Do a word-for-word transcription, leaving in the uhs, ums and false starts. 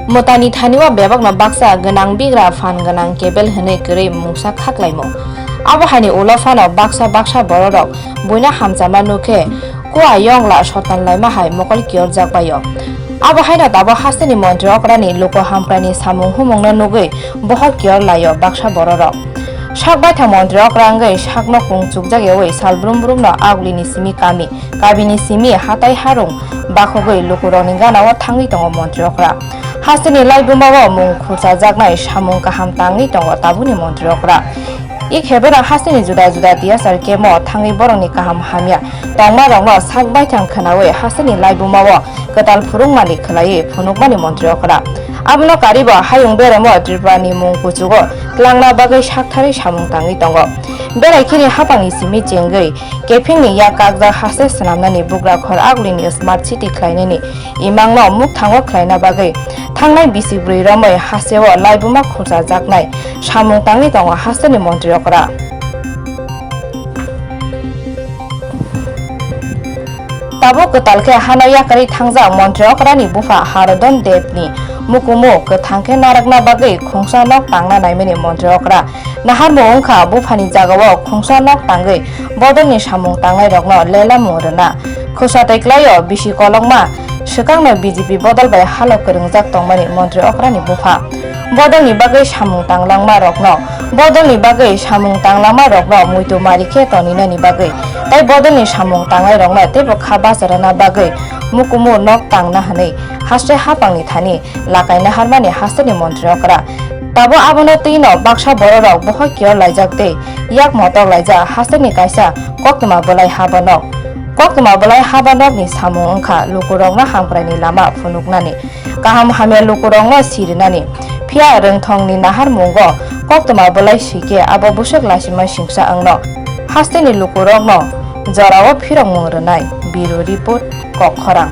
Mwtani thani o bebakno baksa gwnang bigra phan gwnang kebel hwnwi kwrwi mungsa kha klaimung. Abo haini ulo phano baksa baksa bororok buino hamchama nukhe kua yongla sotan laima hai mokol kiyorjak bai-o. Abo haino tabuk hasteni montri okrani luku hamkraini samung humungno nugwi bohor kiyor lai-o baksa bororok. Sak baithang montri okra wngwi sakno kung chukjak yaui sal brum brumno agulini simi kami, kabini simi hatai harung bakhogwi lukurokni ganao thangwi tongo montri okra. Hasteni laibumao mung khurchajaknai samung kaham tangwi tongo tabukni montri okra. I khe borok hasteni juda juda tiyasar kemo thangwi borokni kaham hamya tongmarokno sak baithang khwnaui hasteni laibumao kwtal phurwngmani khwlaiwi phunukmani montri okra. Abono karibo hayung beremo Tripurani mung kuchugo twlangna bagwi saktharwi samung tangwi tongo. Berai khini hapangni simi chengwi kephingni yak kakjak haste swnamnani bugra khor agulini smart city khlainani imangno mukthango khlaina bagwi thangnai bisi bwrwi romwi hasteo laibuma khurchajaknai samung tangwi tongo hasteni montri okra. Tabuk kwtal khe hano yakarwi thangjak montri okrani bupha Harodon Debni mukumu kwthang khe narwkna bagwi khungsa nok tangna naimani montri okra. Naharmung wngkha buphani jagao khungsa nok tangwi bodolni samung tangnairokno lelamung rwna. Khwsa tei klaio bisi kolokma swkangno B J P bodol bai halo kwrwngjak tongmani montri okrani bupha. Bodolni bagwi samung tanglangma rokno, bodolni bagwi samung tanglangma rokno muitu mari khe toninani bagwi tei bodolni samung tangnai rokno teibo kha bacharana bagwi mukumu nok tangna hwnwi haste hapangni thani lakaina harmani hasteni montri okra. Tabuk abono twino baksa bororok bohor kiyor laijak tei yak motok laijak hasteni kaisa koktwma bwlai haba nok. Koktwma bwlai haba nokni samung wngkha lukurokno hamkraini lama phunuknani. Kaham hamya lukurokno sirinani. Phiya rwngthongni naharmungo koktwma bwlai swikhe abo bwswk lasima singsa wngno. Hasteni lukurokno jorao phirokmung rwnai. Bureau Report, Kokkhorang.